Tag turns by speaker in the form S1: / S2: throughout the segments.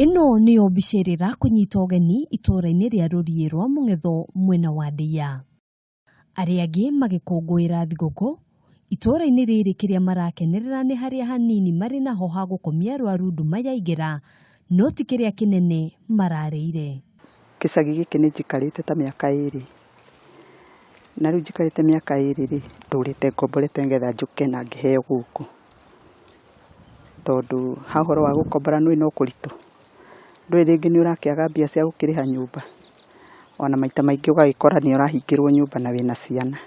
S1: Ĩno nĩyo mbica ĩrĩa ĩrakũnyita ũgeni itũũra-inĩ rĩa Rũriĩ rwa Mũng'etho mwena wa Ndeiya. Arĩa angĩ magĩkũngũĩra thigũkũ itũũra-inĩ rĩrĩ kĩrĩa marakenerera nĩ harĩa hanini marĩ naho ha gũkomia arwaru nduma yaingĩra, no ti kĩrĩa kĩnene mararĩire.
S2: Gĩcagi gĩkĩ nĩ njikarĩte ta mĩaka ĩrĩ, na rĩu njikarĩte mĩaka ĩrĩ rĩ, ndũrĩte ngomborete nĩgetha njũke na ngĩheo gũkũ. Tondũ ha ũhoro wa gũkombora nĩũĩ no kũritũ, ndũĩ rĩngĩ nĩ ũrakĩaga mbia cia gũkĩrĩha nyũmba, ona maita maingĩ ũgagĩkora nĩ ũrahingĩrwo nyũmba na wĩna ciana.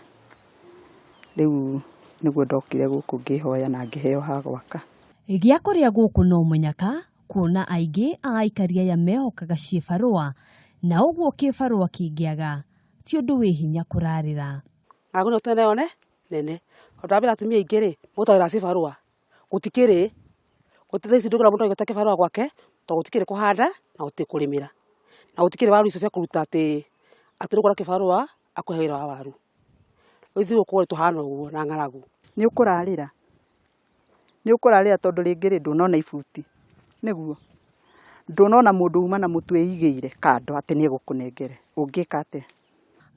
S2: Rĩu nĩguo ndokire gũkũ ngĩhoya na ngĩheo ha gwaka.
S1: Gĩa kũrĩa gũkũ no mũnyaka kuona aingĩ a aikari aya mehokaga ciĩbarũa na ũguo kĩbarũa kĩngĩaga ti ũndũ wĩ hinya kũrarĩra.
S3: Ng'aragu nĩyo tene yone nene tondũ wa mbere atumia aingĩ rĩ marutagĩra cibarũa gũtikĩrĩ, thaa ici ndũngĩona mũndũ agĩta kĩbarũa gwake tondũ gũtikĩrĩ kũhanda na gũtirĩ kũrĩmĩra. Na gũtikĩrĩ waru icio cia kũruta atĩ atĩ nĩũkuona kĩbarũa akũhe wĩra wa waru. Rĩu ithuĩ gũkũ tũhana ũguo na ng'aragu.
S2: Nĩ ũkũrarĩra, nĩ ũkũrarĩra tondũ rĩngĩ rĩ ndũnona ibuti, nĩguo? Ndũnona mũndũ uma na mũtu eigĩire kando atĩ nĩ egũkũnengera, ũngĩka atĩa?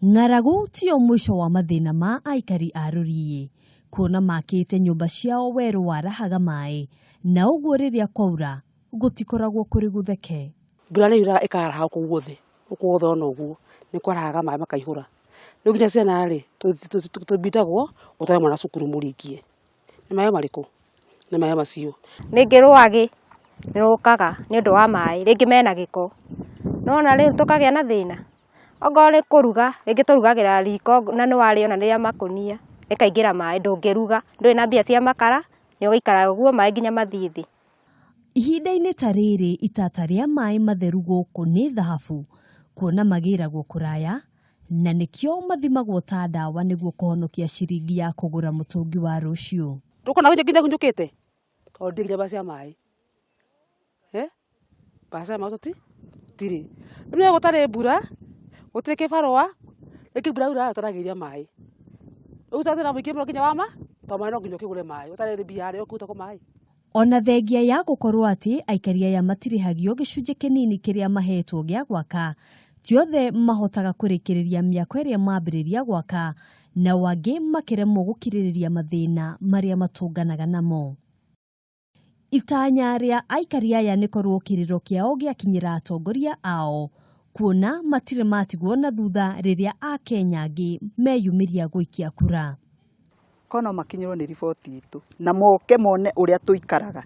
S1: Ng'aragu tiyo mũico wa mathĩna ma aikari a Rũriĩ, kuona makĩte nyũmba ciao werũ warahaga maĩ, na ũguo rĩrĩa kwaura gũtikoragwo kũrĩ gũtheke.
S3: Mbura nĩ yuraga ĩkaraha gũkũ guothe, gũkũ guothe ona ũguo nĩ kwarahaga maĩ makaihũra. Rĩu nginya ciana rĩ, tũbindagwo ũtware mwana cukuru mũringie. Nĩ maĩ marĩkũ? Nĩ maĩ macio.
S4: Rĩngĩ rwagĩ nĩ rũkaga nĩ ũndũ wa maĩ, rĩngĩ mena gĩko. Nĩwona rĩu tũkagĩa na thĩna. Okorwo nĩ kũruga, rĩngĩ tũrugagĩra riko na nĩ warĩona nĩ rĩa makũnia, rĩkaingĩra maĩ, ndũngĩruga, ndũrĩ na mbia cia makara, nĩ ũgũikara ũguo maĩ nginya mathiĩ thĩ.
S1: Ihinda-inĩ ta rĩrĩ itata rĩa maĩ matheru gũkũ nĩ thahabu, kuona magĩragwo kũraya, na nĩkĩo mathimagwo ta ndawa nĩguo kũhonokia ciringi ya kũgũra mũtũngi wa rũciũ.
S3: Ndũkona nginya hunyũkĩte tondũ ndirĩ nginya mbeca cia maĩ. Mbeca cia maĩ tũtirĩ. Rĩu rĩrĩa gũtarĩ mbura, gũtirĩ kĩbarũa, rĩngĩ mbura yaura tũragĩria maĩ. Rĩu thĩna mũingĩ mũno nginya wa ma, tondũ maĩ no nginya ũkĩgũre maĩ, ũtarĩ mbia rĩ, ũkũruta kũ maĩ?
S1: Ona thengia ya gũkorwo atĩ aikari aya matirĩhagio gĩcunjĩ kĩnini kĩrĩa mahetwo gĩa gwaka, ti othe mahotaga kũrĩkĩrĩria mĩako ĩrĩa mambĩrĩria gwaka, nao angĩ makĩremwo gũkirĩrĩria mathĩna marĩa matũnganaga namo. Itanya rĩa aikari aya nĩ korwo kĩrĩro kĩao gĩakinyĩra atongoria ao, kuona matirĩ matigwo na thutha rĩrĩa Akenya angĩ meyumĩria gũikia kura.
S2: Korwo no makinyĩrwo nĩ riboti itũ na moke mone ũrĩa tũikaraga,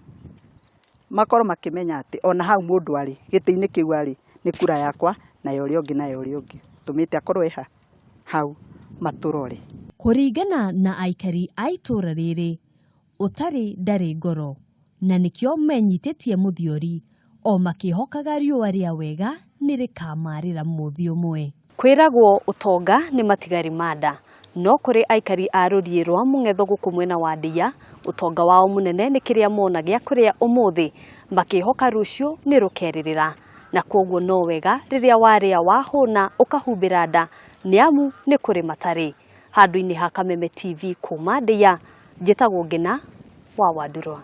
S2: makorwo makĩmenya atĩ ona hau mũndũ arĩ, gĩtĩ-inĩ kĩu arĩ, nĩ kura yakwa na ya ũrĩa ũngĩ na ya ũrĩa ũngĩ, tũmĩte akorwo e ha? Hau, matũrore.
S1: Kũringana na aikari a itũũra rĩrĩ, Ũtarĩ ndarĩ ngoro, na nĩkĩo menyitĩtie mũthiori, o makĩhokaga riũa rĩa wega nĩrĩkamarĩra mũthĩ ũmwe. Kwĩragwo ũtonga nĩ matigari ma nda, no kũrĩ aikari a rũriĩ rwa Mũng'etho gũkũ mwena wa Ndeiya, ũtonga wao mũnene nĩ kĩrĩa mona gĩa kũrĩa ũmũthĩ, makĩhoka rũciũ nĩ rũkerĩrĩra. Na kwoguo no wega rĩrĩa warĩa wahũna ũkahumbĩra nda, nĩamu nĩ kũrĩ matarĩ. Handũ-inĩ ha Kameme TV kuma Ndeiya, njĩtagwo Ngĩna wa Wandurwa.